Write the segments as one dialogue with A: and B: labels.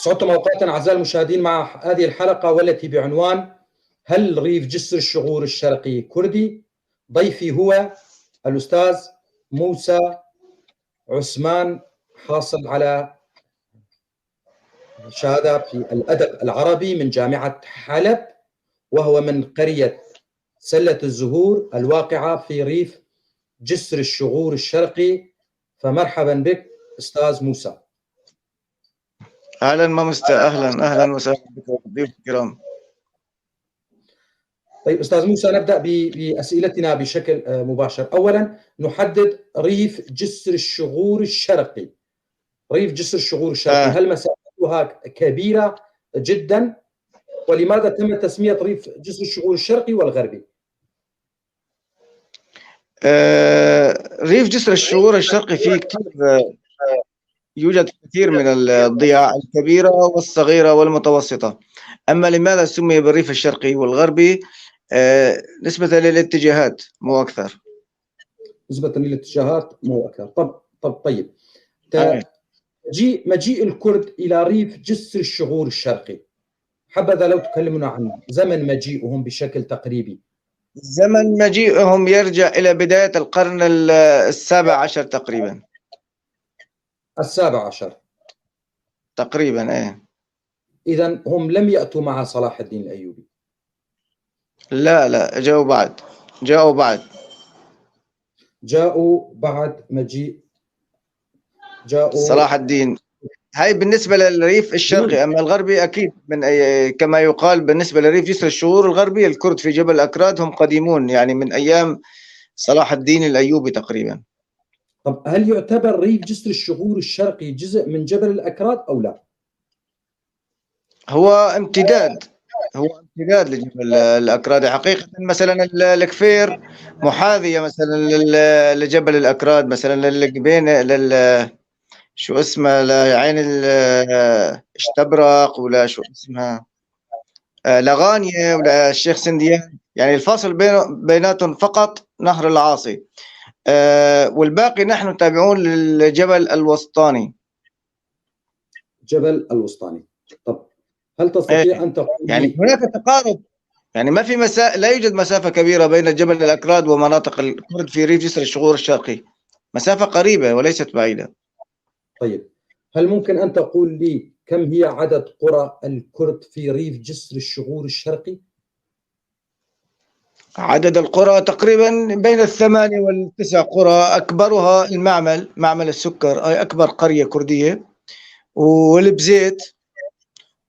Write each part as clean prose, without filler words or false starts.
A: سعدتم أوقاتا أعزائي المشاهدين مع هذه الحلقة والتي بعنوان هل ريف جسر الشغور الشرقي كردي؟ ضيفي هو الأستاذ موسى عثمان، حاصل على شهادة في الأدب العربي من جامعة حلب، وهو من قرية سلة الزهور الواقعة في ريف جسر الشغور الشرقي. فمرحبا بك أستاذ موسى.
B: اهلا ماموستا، اهلا اهلا وسهلا بك وبالضيوف الكرام.
A: طيب أستاذ موسى، نبدأ بأسئلتنا بشكل مباشر. أولا نحدد ريف جسر الشغور الشرقي. ريف جسر الشغور الشرقي هل مساحتها كبيرة جدا؟ ولماذا تم تسمية ريف جسر الشغور الشرقي والغربي؟
B: ريف جسر الشغور الشرقي فيه كثير، يوجد كثير من الضياع الكبيرة والصغيرة والمتوسطة. أما لماذا سمي بالريف الشرقي والغربي؟ نسبة للاتجاهات مو أكثر.
A: نسبة للاتجاهات مو أكثر. طب طيب. مجيء الكرد إلى ريف جسر الشغور الشرقي، حبذا لو تكلمنا عن زمن مجيئهم بشكل تقريبي.
B: زمن مجيئهم يرجع إلى بداية القرن السابع عشر تقريبا.
A: السابع عشر
B: تقريبا، ايه.
A: إذا هم لم يأتوا مع صلاح الدين الأيوبي.
B: لا لا، جاءوا بعد، جاءوا بعد.
A: جاءوا بعد مجيء، جاءوا
B: صلاح الدين. هاي بالنسبة للريف الشرقي. أما الغربي أكيد من أي، كما يقال بالنسبة لريف جسر الشغور الغربي، الكرد في جبل الأكراد هم قديمون، يعني من أيام صلاح الدين الأيوبي تقريبا.
A: طب هل يعتبر ريف جسر الشغور الشرقي جزء من جبل الأكراد أو لا؟
B: هو امتداد، هو امتداد لجبل الأكراد حقيقة. مثلا الكفير محاذية مثلا لجبل الأكراد، مثلا للجبين، شو اسمها، لعين اشتبرق ولا شو اسمها، لغانية ولا الشيخ سنديان. يعني الفاصل بيناتهم فقط نهر العاصي، والباقي نحن تابعون للجبل الوسطاني.
A: جبل الوسطاني. طب هل تستطيع أن تقول
B: يعني هناك تقارب، يعني ما في لا يوجد مسافة كبيرة بين جبل الأكراد ومناطق الكرد في ريف جسر الشغور الشرقي، مسافة قريبة وليست بعيدة.
A: طيب هل ممكن أن تقول لي كم هي عدد قرى الكرد في ريف جسر الشغور الشرقي؟
B: عدد القرى تقريبا بين 8 وال9 قرى، أكبرها المعمل، معمل السكر، أي أكبر قرية كردية، والبزيت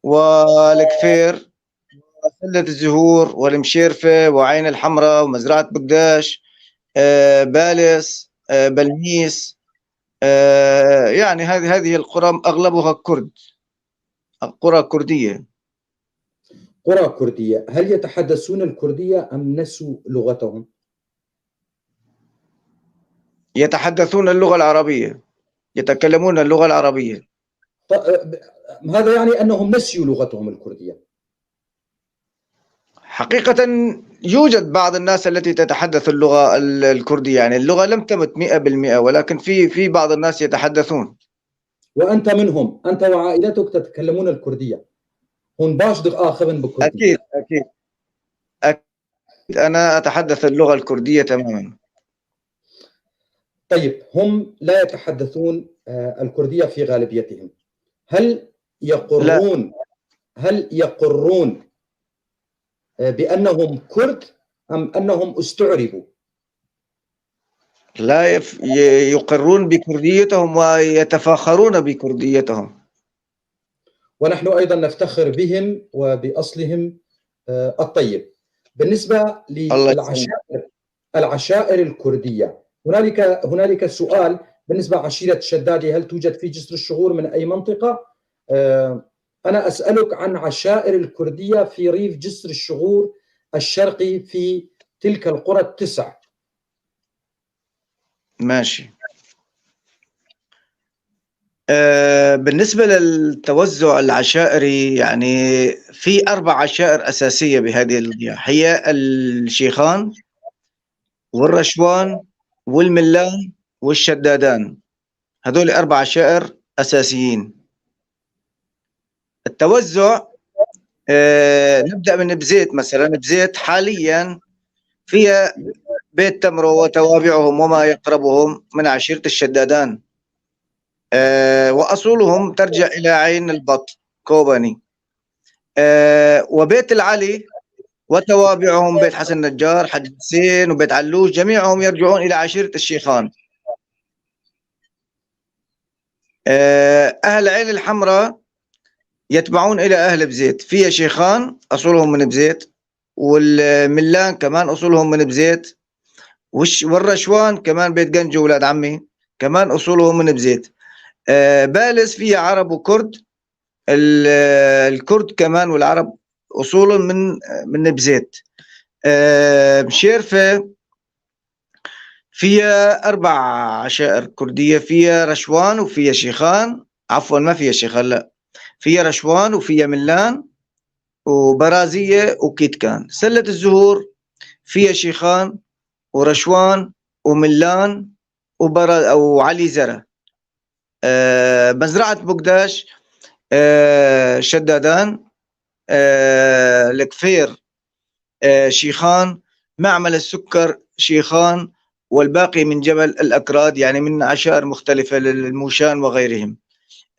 B: والكفير وسلة الزهور والمشيرفة وعين الحمراء ومزرعة بقداش، بالس، بلميس، يعني هذه القرى أغلبها كرد، قرى كردية.
A: قرى كردية. هل يتحدثون الكردية أم نسوا لغتهم؟
B: يتحدثون اللغة العربية، يتكلمون اللغة العربية.
A: هذا يعني أنهم نسيوا لغتهم الكردية.
B: حقيقة يوجد بعض الناس التي تتحدث اللغة الكردية، يعني اللغة لم تمت 100%، ولكن في بعض الناس يتحدثون.
A: وأنت منهم، أنت وعائلتك تتكلمون الكردية. هون باش دق آخر بكردية.
B: أكيد، أكيد، أكيد، أنا أتحدث اللغة الكردية تماما.
A: طيب هم لا يتحدثون الكردية في غالبيتهم. هل يقرون،
B: لا.
A: هل يقرون بأنهم كرد أم أنهم استعربوا؟
B: لا، يقرون بكرديتهم ويتفاخرون بكرديتهم.
A: ونحن أيضا نفتخر بهم وبأصلهم الطيب. بالنسبة
B: الله يسلمك.
A: العشائر الكردية، هنالك سؤال بالنسبة لعشيرة الشدادي، هل توجد في جسر الشغور من أي منطقة؟ أنا أسألك عن عشائر الكردية في ريف جسر الشغور الشرقي في تلك القرى التسع.
B: ماشي. بالنسبة للتوزع العشائري، في 4 عشائر أساسية بهذه الضياع، هي الشيخان والرشوان والملان والشدادان. هذول 4 عشائر أساسيين. التوزع، نبدأ من بزيت مثلا. بزيت حاليا فيها بيت تمرو وتوابعهم وما يقربهم من عشيرة الشدادان، وأصولهم ترجع إلى عين البط كوباني. وبيت العلي وتوابعهم بيت حسن نجار، حج حسين، وبيت علوش، جميعهم يرجعون إلى عشيرة الشيخان. أهل عين الحمراء يتبعون إلى أهل بزيت، فيها شيخان أصولهم من بزيت، والملان كمان أصولهم من بزيت، والرشوان كمان بيت جنجو ولاد عمي كمان أصولهم من بزيت. بالس فيها عرب وكرد، الكرد كمان والعرب أصولهم من بزيت. مشيرفة فيها 4 عشائر كردية، فيها رشوان وفيها شيخان، عفوا ما فيها شيخان، لا فيها رشوان وفيها ملان وبرازية وكيتكان. سلة الزهور فيها شيخان ورشوان وملان وعلي زرع. مزرعة بقداش، شدادان، الكفير، شيخان، معمل السكر شيخان، والباقي من جبل الأكراد، يعني من عشائر مختلفة للموشان وغيرهم.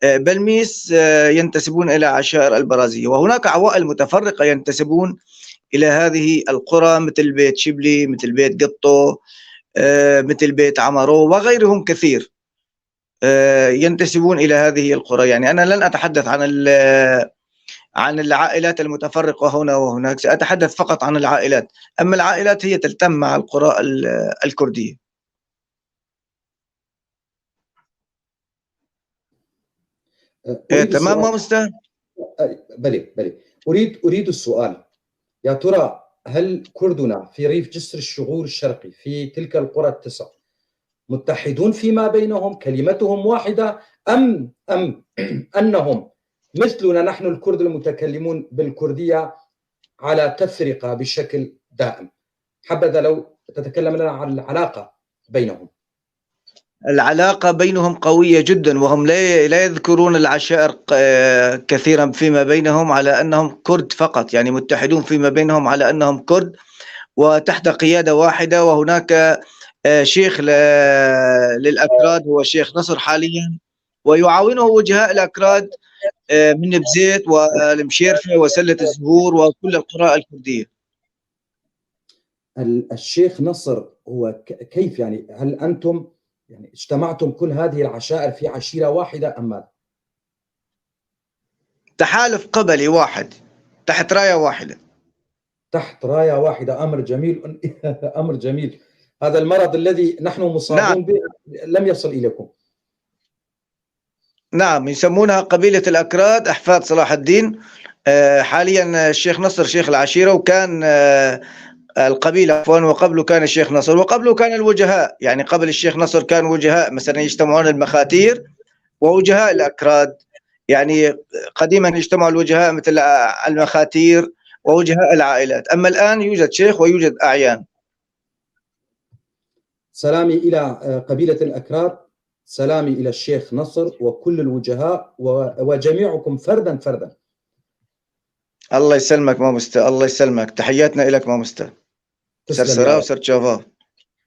B: بلميس ينتسبون إلى عشائر البرازية، وهناك عوائل متفرقة ينتسبون إلى هذه القرى مثل بيت شبلي، مثل بيت قطو، مثل بيت عمرو وغيرهم كثير، ينتسبون إلى هذه القرى. يعني أنا لن أتحدث عن العائلات المتفرقة هنا وهناك، سأتحدث فقط عن العائلات. أما العائلات هي تلتم مع القرى الكردية. تمام مستر؟
A: بلي بلي. أريد السؤال، يا ترى هل كردنا في ريف جسر الشغور الشرقي في تلك القرى التسع متحدون فيما بينهم، كلمتهم واحدة، أم أنهم مثلنا نحن الكرد المتكلمون بالكردية على تفرقة بشكل دائم؟ حبذا لو تتكلم لنا عن العلاقة بينهم.
B: العلاقة بينهم قوية جدا، وهم لا يذكرون العشائر كثيرا فيما بينهم على أنهم كرد فقط، يعني متحدون فيما بينهم على أنهم كرد وتحت قيادة واحدة. وهناك شيخ للأكراد هو شيخ نصر حاليا، ويعاونه وجهاء الأكراد من بزيت والمشيرفة وسلة الزهور وكل القرى الكردية.
A: الشيخ نصر هو كيف يعني؟ هل أنتم يعني اجتمعتم كل هذه العشائر في عشيرة واحدة أم ماذا؟
B: تحالف قبلي واحد تحت راية واحدة.
A: تحت راية واحدة، أمر جميل. أمر جميل. هذا المرض الذي نحن مصابون نعم. به لم يصل إليكم.
B: نعم، يسمونها قبيلة الأكراد أحفاد صلاح الدين. حاليا الشيخ نصر شيخ العشيرة، وكان القبيلة عفوا، وقبله كان الشيخ نصر، وقبله كان الوجهاء. يعني قبل الشيخ نصر كان وجهاء، مثلا يجتمعون المخاتير ووجهاء الأكراد. يعني قديما يجتمعوا الوجهاء مثل المخاتير ووجهاء العائلات، أما الآن يوجد شيخ ويوجد أعيان.
A: سلامي إلى قبيلة الأكراد، سلامي إلى الشيخ نصر وكل الوجهاء وجميعكم فردا فردا.
B: الله يسلمك ماموستا، الله يسلمك، تحياتنا لك ماموستا. سرسرا وسرتشافا.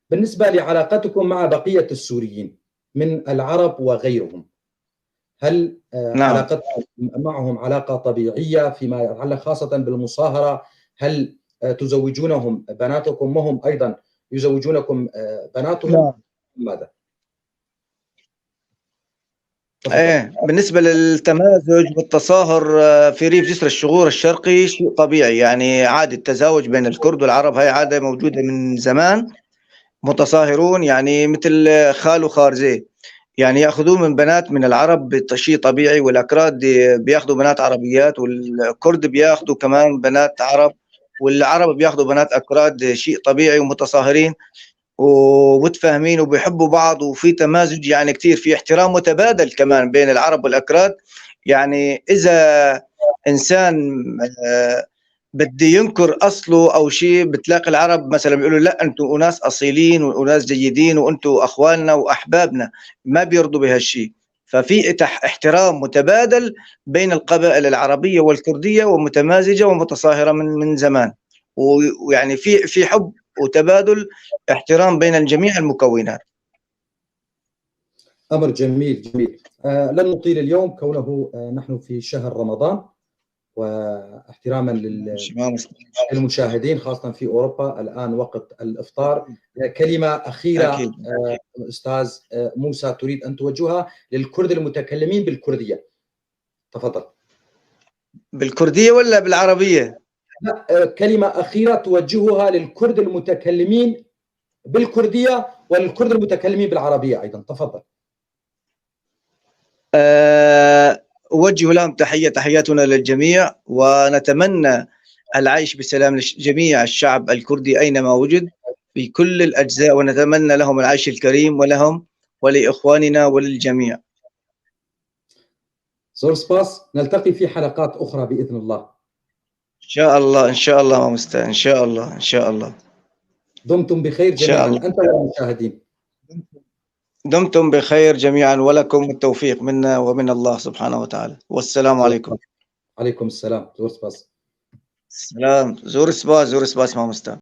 A: بالنسبة لعلاقتكم مع بقية السوريين من العرب وغيرهم، هل نعم. علاقتكم معهم علاقة طبيعية فيما يتعلق خاصة بالمصاهرة؟ هل تزوجونهم بناتكم وهم أيضا يزوجونكم بناتهم؟ نعم. ماذا؟
B: ايه، بالنسبة للتمازج والتصاهر في ريف جسر الشغور الشرقي شيء طبيعي، يعني عادة التزاوج بين الكرد والعرب هي عادة موجودة من زمان، متصاهرون يعني مثل خال وخارزي، يعني ياخذون من بنات من العرب شيء طبيعي، والاكراد بياخذوا بنات عربيات، والكرد بياخذوا كمان بنات عرب، والعرب بياخذوا بنات اكراد، شيء طبيعي، ومتصاهرين ومتفاهمين وبيحبوا بعض، وفي تمازج يعني كثير، في احترام متبادل كمان بين العرب والأكراد. يعني إذا إنسان بدي ينكر أصله أو شيء، بتلاقي العرب مثلا بيقولوا لا أنتم أناس أصيلين وأناس جيدين وأنتم أخواننا وأحبابنا، ما بيرضوا بهالشيء. ففي احترام متبادل بين القبائل العربية والكردية، ومتمازجة ومتصاهرة من زمان، ويعني في حب وتبادل احترام بين جميع المكونات.
A: أمر جميل جميل. لن نطيل اليوم كونه نحن في شهر رمضان، واحتراما للمشاهدين خاصة في أوروبا الآن وقت الإفطار. كلمة أخيرة أكيد. أستاذ موسى تريد أن توجهها للكرد المتكلمين بالكردية، تفضل.
B: بالكردية ولا بالعربية؟
A: لا، كلمة أخيرة توجهها للكرد المتكلمين بالكردية وللكرد المتكلمين بالعربية أيضا، تفضل.
B: أوجه لهم تحية، تحياتنا للجميع، ونتمنى العيش بسلام لجميع الشعب الكردي أينما وجد في كل الأجزاء، ونتمنى لهم العيش الكريم ولهم ولإخواننا وللجميع.
A: زور سباس، نلتقي في حلقات أخرى بإذن الله.
B: إن شاء الله، إن شاء الله ماموستا، إن شاء الله، إن شاء الله.
A: دمتم بخير جميعا أنت والمشاهدين.
B: دمتم بخير جميعا، ولكم التوفيق منا ومن الله سبحانه وتعالى، والسلام عليكم.
A: عليكم السلام. زور سباس.
B: السلام. زور سباس، زور سباس ماموستا.